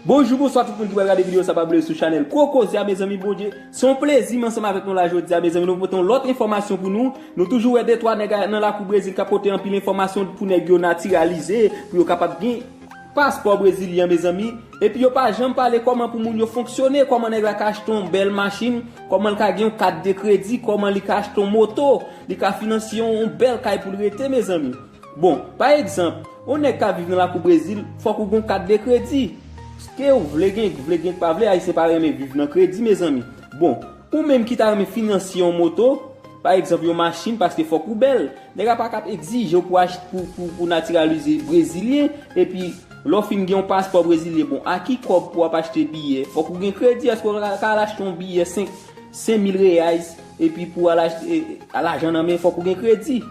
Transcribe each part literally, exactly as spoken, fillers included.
Bonjou, bonswa tout moun ki pral gade videyo sa, pa bliye sou chanèl Gwo Koze a, mezanmi, Bondye. Se yon plezi m ansanm avèk nou la jodi a, mezanmi, nou pote yon lòt enfòmasyon pou nou. Nou toujou wè de twa nèg a- nan lakou Brezil k ap pote anpil enfòmasyon pou nèg yo natiralize, pou yo kapab gen paspò brezilyen, mezanmi. Epi yo pa janm pale kòman pou moun yo fonksyone, kòman nèg la ka achte yon bèl machin, kòman l ka gen yon kat de kredi, kòman li ka achte yon moto, li ka finanse yon, yon bèl kay pou l rete, mezanmi. Bon, pa egzanp, yon nèg ka viv nan lakou Brezil, fòk ou gen yon kat de kredi. Ke ou vle gen, vle gen, pa vle, Ayisyen pa renmen viv nan kredi, mezanmi. Bon, ou menm ki ta renmen finanse yon moto, pa egzanp, yon machin, paske fòk ou bèl. Nèg la pa kab egzije w pou ach- pou, pou, pou natiralize brezilyen, epi lè w fin gen yon paspò brezilyen, bon, a ki kòb pou w ap achte biyè? Fòk ou gen kredi, èske w ka, ka al achte yon biyè senk, senk mil reyais, epi pou w al achte, e, a lajan nan men, fòk ou gen kredi.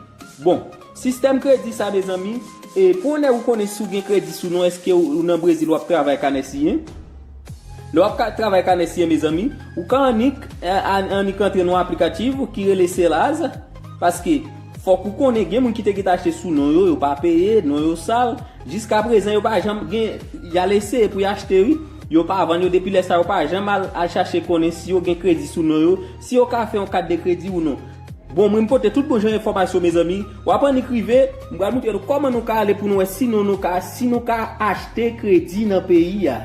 Bon, sistèm kredi sa, mezanmi, e pou yon nèg ou konnen si w gen kredi sou non, èske ou, ou nan Brezil, w ap travay kanè siyen? Lè w ap ka travay kanè siyen, mezanmi, ou ka annik, a- a- annik antre nan yon aplikatif ki rele Serasa, paske fòk ou konnen gen moun ki te gentan achte sou non yo, yo pa peye, non yo sal. Jiska prezan, yo pa janm gen, y al eseye pou y achte, wi. Yo pa vann yo, depi lè sa, yo pa janm al, al chache konnen si yo gen kredi sou non yo, si yo ka fè yon kat de kredi ou non. Bon, mwen m pote tout bon jan enfòmasyon, mezanmi. W ap annik rive, m pral montre nou kòman nou ka ale pou nou wè si nou, nou ka, si nou ka achte kredi nan peyi a.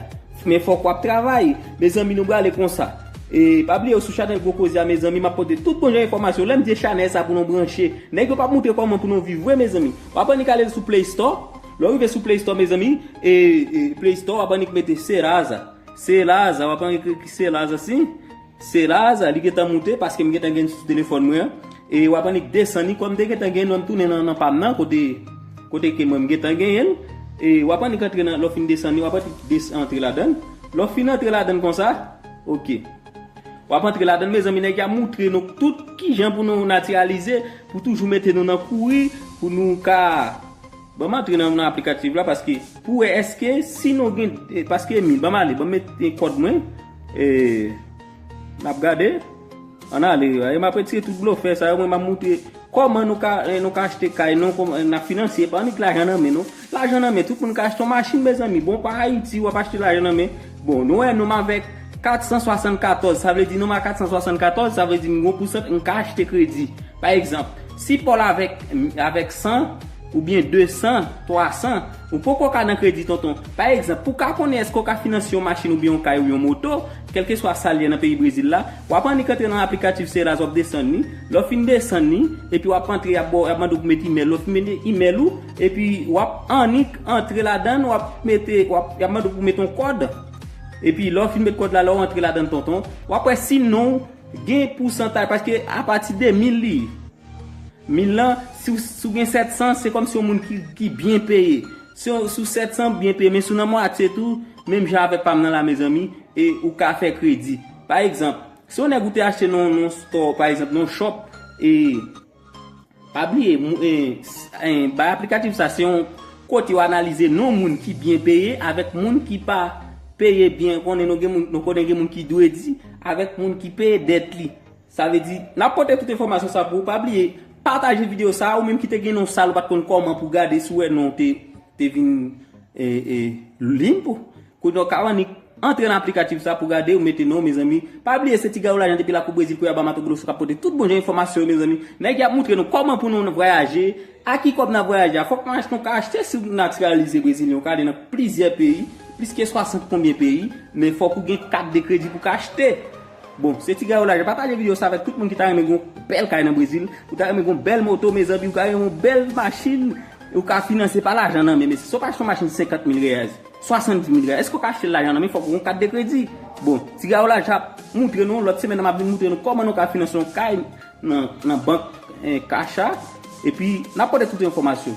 Men fòk w ap travay. Mezanmi, nou prale konsa. E pa bliye, sou chanèl Gwo Koze a, mezanmi, m ap pote tout bon jan enfòmasyon. Lè m di chanèl sa pou nou branche, nèg yo p ap montre kòman pou nou viv vre, mezanmi. W ap annik ale sou Play Store. Lè w rive sou Play Store, mezanmi, e, e Play Store, w ap annik mete Serasa. Serasa, w ap annik ekri Serasa, si. Serasa, li gentan moute, paske m gentan gen sou telefòn mwen an. E w ap annik desann li, kòm m te gentan gen non m tounen nan, nan pa m nan, kote, kote ke mwen m gentan genyen l. E w ap annik antre nan, lè w fin desann li, w ap annik des- antre ladan l. Lè w fin antre ladan l konsa, oke. W ap antre ladan l, mezanmi, nèg y ap montre nou tout kijan pou nou natiralize, pou toujou mete nou nan kouri, pou nou ka Ban m antre nan, nan aplikatif la, paske pou wè èske si nou gen, e, paske mi, ban m ale, ban m met, e, kòd mwen. E, n ap gade. Ann ale, e, m ap retire tout blofè sa yo, mwen m ap montre kòman nou ka, e, nou ka achte kay, nou, kòman n ap finanse, pa annik lajan nan men nou. Lajan nan men, tout moun ka achte yon machin, mezanmi. Bon, pa Ayiti, w ap achte lajan nan men. Bon, nou wè nonm avèk kat san swasann katòz, sa vle di nonm a kat san swasann katòz, sa vle di m gon pousant, m ka achte kredi. Pa egzanp, si Pòl avèk, avèk san, oubyen de san, twa san, ou poko ka nan kredi, tonton. Pa egzanp, pou w ka konnen èske w ka finanse yon machin oubyen yon kay ou yon moto, kèlkeswa sa l ye nan peyi Brezil la, w ap annik antre nan aplikatif Serasa, w ap desann li. Lè w fin desann li, epi w ap antre, y ap ba w, y ap mande w pou mete imèl. Lè w fin mete imèl ou, epi w ap annik antre ladan l, w ap mete, w ap, y ap mande w pou mete yon kòd. Epi lè w fin met kòd la, lè w antre ladan l, tonton, w ap wè si non w gen pousantaj, paske apati de mil li ye. Mil lan, si w, si w gen sèt san, se kòmsi yon moun ki, ki byen peye. Si w, si w sèt san, byen peye, men si w nan mwatye tou, menm jan avèk pa m nan la, mezanmi, e ou ka fè kredi. Pa egzanp, si yon nèg ou te achte nan, nan yon store, pa egzanp, nan yon shop, e pa bliye, mou- e, s- e, bay aplikatif sa, se yon kote yo analize non moun ki byen peye avèk moun ki pa peye byen. Konnen nou gen moun, nou konnen gen moun ki dwe di, avèk moun ki peye dèt li. Sa vle di, n ap pote tout enfòmasyon sa pou ou. Pa bliye, pataje videyo sa, ou menm ki te gen non sal, ou pa t konn kòman pou gade si w wè non te, te vin, e, e, limp. Kounye a w ka annik antre nan aplikatif sa pou gade, ou mete non, mezanmi. Pa bliye, se Ti Gayou Lajan depi lakou Brezil, Kuyaba, Mato Grosso, k ap pote tout bon jan enfòmasyon yo, mezanmi. Nèg y ap montre nou kòman pou nou vwayaje, a ki kòb n ap vwayaje a. Fòk nou achte, nou ka achte si w natiralize brezilyen, ou ka ale nan plizyè peyi, plis ke swasant konbyen peyi, men fòk ou gen kat de kredi pou w ka achte. Bon, se Ti Gayou Lajan. Pataje videyo sa avèk tout moun ki ta renmen gen yon bèl kay nan Brezil, ou ta renmen gen yon bèl moto, mezanmi, ou ta renmen yon bèl machin, ou ka finanse pa lajan nan men, mesye. Si w pa achte yon machin senkant mil reyal, swasanndis mil reyal, èske w ka achte l lajan nan men? Fòk ou gen yon kat de kredi. Bon, Ti Gayou Lajan ap montre nou, lòt semèn nan m ap vin montre nou kòman nou ka finanse yon kay nan, nan bank, eh, Caixa. Epi, n ap pote tout enfòmasyon.